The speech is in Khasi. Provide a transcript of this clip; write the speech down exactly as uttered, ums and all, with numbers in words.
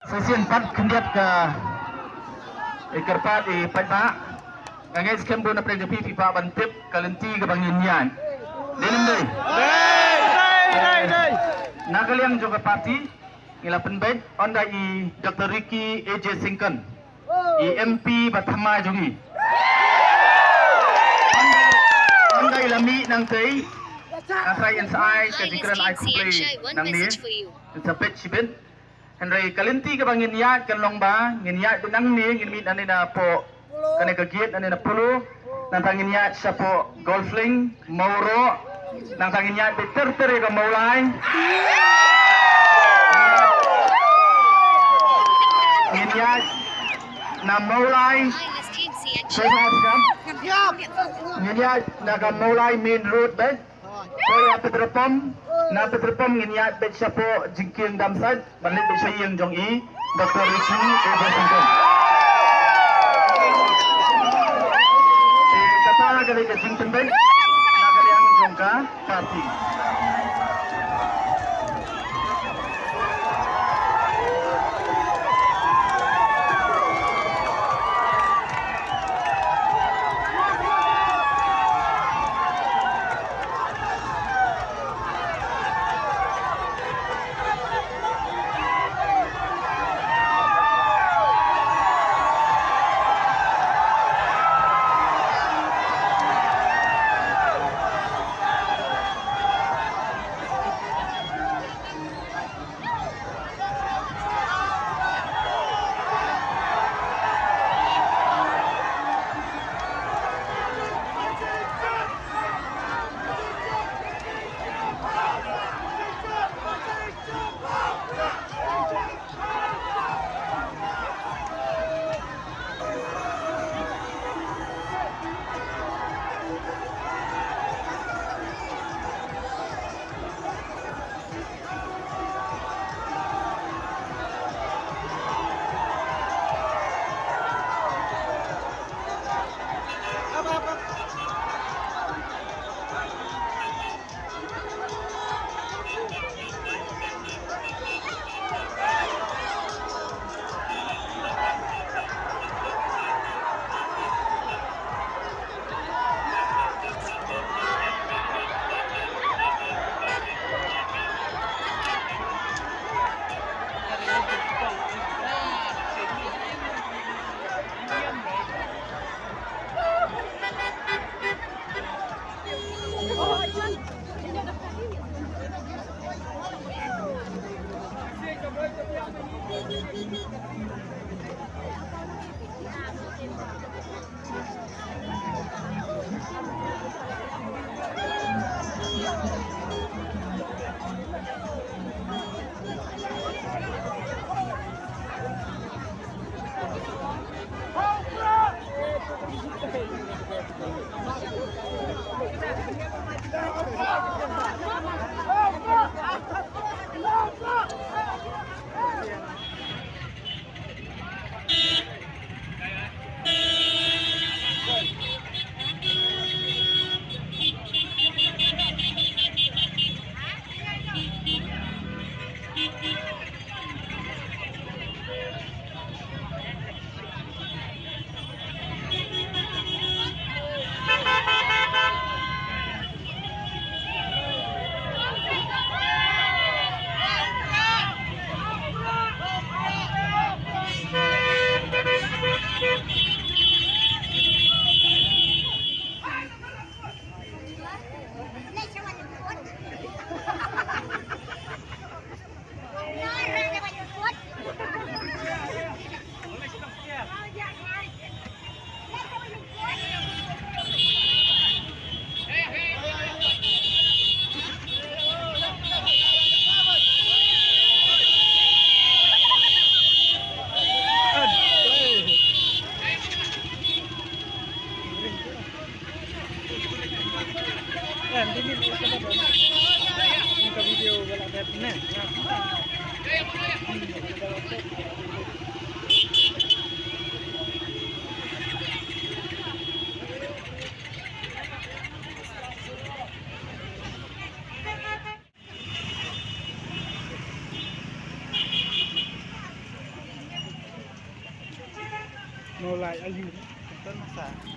Sa shisien pat khyndiat ka, eh, kyrpad, eh, paidbah. Nga ngeit skhem bun na pdeng jong phi phi kwah ban tip ka lynti kaba ngin ïaid. Dei ne em dei? Na ka liang jong ka party ngi la pynbeit ynda i Doctor Ricky A J Syngkon, i M P ba thymmai jong ngi. Ynda, ynda i la mih nangtei, nga tharai yn sa ai ka jingkren ai khublei nangne. Yn sa peit shibit. Hynrei ka lynti kaba ngin ïaid kan long ba ngin ïaid beit nangne, ngin mih nangne na poh kane ka gate nangne na Polo. Nangta ngin ïaid shapoh Golf Link, Mawroh. Nangta ngin ïaid beit ter ter ïa ka Mawlai. Ngin ïaid na Mawlai. Ngin ïaid na ka Mawlai main road beit. Poi ïa petrol pump, na petrol pump ngin ïaid beit shapoh jingkieng Damsait, ban leit beit sha ïing jong i Doctor Ricky A J Syngkon. Te kata ka dei ka jingpynbeit na ka liang jong ka party. No lai ayu. Ton sa.